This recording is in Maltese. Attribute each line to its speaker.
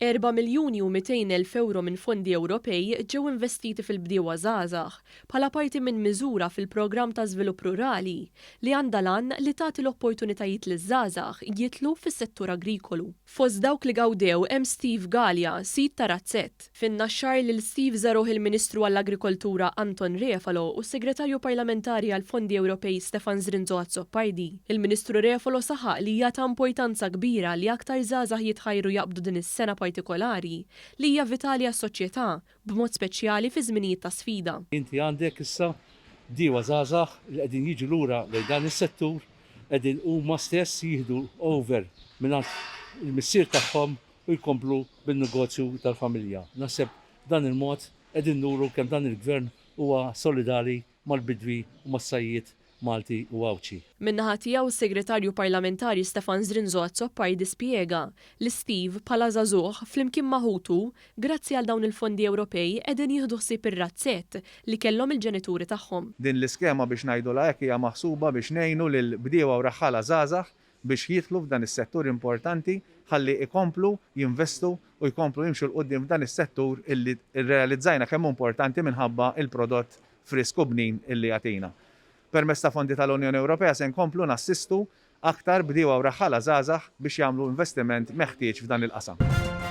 Speaker 1: 4,200,000 ewro minn fondi Ewropej ġew investiti fil-bdiewa żgħażagħ bħala parti minn miżura fil-Programm ta' Żvilupp Rurali li għandha l-għan li tagħti l-opportunitajiet liż-żgħażagħ jidħlu fis-settur agrikolu. Fost dawk li gawdew hemm Steve Galea, sid ta' razzett. Fin-Naxxar lil Steve żaruh il-Ministru għall-Agrikoltura Anton Refalo u s-Segretarju Parlamentari għall-Fondi Ewropej Stefan Zrinzo Azzopardi. Il-Ministru Refalo saħaq li hija ta' importanza kbira li aktar żgħażagħ jitħajru jaqbdu din is-sengħa partikolari li hija vitali għas-soċjetà, b'mod speċjali fi żminijiet ta' sfida.
Speaker 2: Inti għandek issa bdiewa żgħażagħ li qegħdin jiġu lura lejn dan is-settur, qegħdin huma stess jieħdu over mingħand il-missier tagħhom u jkomplu bin-negozju tal-familja. Naħseb b'dan il-mod qegħdin nuru kemm dan il-Gvern huwa solidali mal-bidwi u mas-sajjied Malti u Għawdxi.
Speaker 1: Min-naħa tiegħu s-Segretarju Parlamentari Stefan Zrinzo Azzopardi spjega li Steve, bħala żagħżugħ, flimkien ma' ħutu, grazzi għal dawn il-fondi Ewropej qegħdin jieħdu ħsieb ir-razzett li kellhom il-ġenituri tagħhom.
Speaker 3: Din l-iskema biex ngħidulha hekk hija maħsuba biex ngħinu lil bdiewa u raħħala żgħażagħ biex jidħlu f'dan is-settur importanti ħalli ikomplu jinvestu u jkomplu jimxu 'l quddiem f'dan is-settur illi rrealizzajna kemm hu importanti minħabba l-prodott frisk u bnin illi jagħtina. Permezz ta' fondi tal-Unjoni Ewropea se nkomplu nassistu aktar bdiewa u raħħala żgħażagħ biex jagħmlu investiment meħtieġ f'dan il-qasam.